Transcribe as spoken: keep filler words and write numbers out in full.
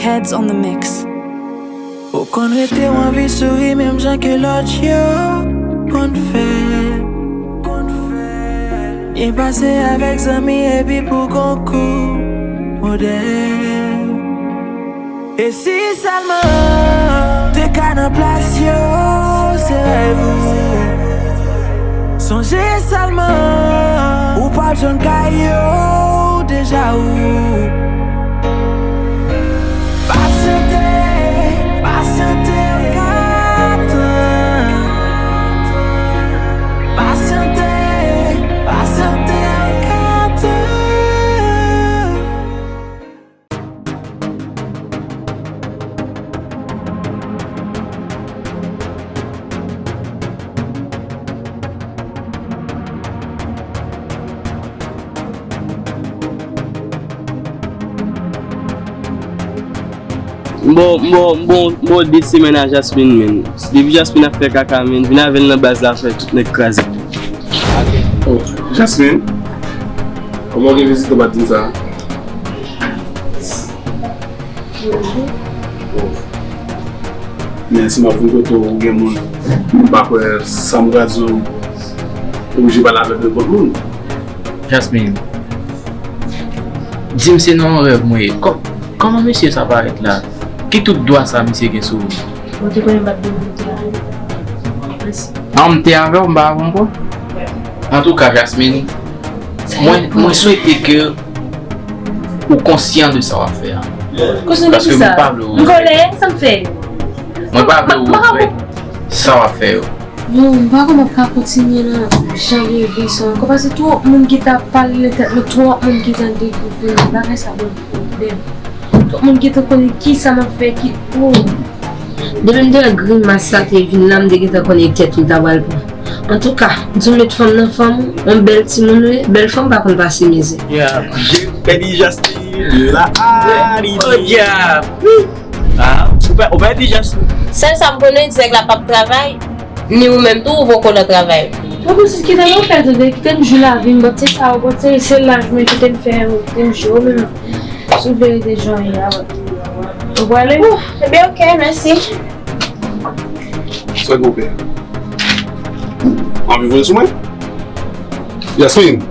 Heads on the mix. Ou konn rete w anvi souri menm jan ke lòt yo konn fè. Byen pase avèk zanmi epi pou gon kou modèl. E si sèlman te ka nan plas yo, se rèv ou. Sonje sèlman ou pral jwenn kay yo deja ou. Pasyante, pasyante, ou ka tann. Pasyante, pasyante, ou ka tann. M ba w, m ba w, m ba w, m ba w de semèn a Jasmine, menn. Depi Jasmine ap fè kaka, menn, vin avè l nan baz la, fè tout nèg kraze. Oh, Jasmine, kòman w gen vizit ou pa t di m sa? Men si m ap vin kote w, ou gen moun, m pa kwè sa m pral di w, ou oblije pale avèk nenpòt moun. Jasmine, di m se nan yon rèv mwen ye. Kò- Kòman mesye sa parèt la? Ki tout dwa sa misye gen sou ou? Ou te konnen m pa t vin pou te avè w. Mèsi. An, m te avè w, m pa avè w ankò? Antouka, Jasmine, mwen, mwen swete ke ou konsyan de sa w ap fè a. Konsyan de kisa? Paske mwen pa vle w regrèt. M kòlè, sa m fè? Mwen pa vle w regrèt sa w ap fè yo. Non, m pa kwè m ap ka kontinye nan jan de vi sa ankò, paske twòp moun gentan ap pale nan tèt mwen, twòp moun gentan dekouvri m, bagay sa ban m pwoblèm. Twòp moun gentan konnen kisa m ap fè, ki, oh. Depi m te wè grimas sa te vin la, m te gentan konnen tèt ou l ta pral pran. Antouka, di w met fanm nan fanm ou, yon bèl timoun ou ye, bèl fanm pa konn pase mizè. Yeah. J'ai perdu Jasmine de la Haïti. Oh, diab. Ah, ou pa, ou pa di Jasmine. Sèl sa m konnen, di nèg la p ap travay, ni ou menm tou, ou poko nan travay. Poko se kite m anpè, tande, kite m jwi lavi m, bòt se sa, bòt se, se laj mwen, kite m fè, kite m jwi, ou menm, si w vle rete jan w ye a, ou prale. Oh, ebyen, oke, mèsi. Sa k ou fè? Anvi voye sou mwen? Jasmine,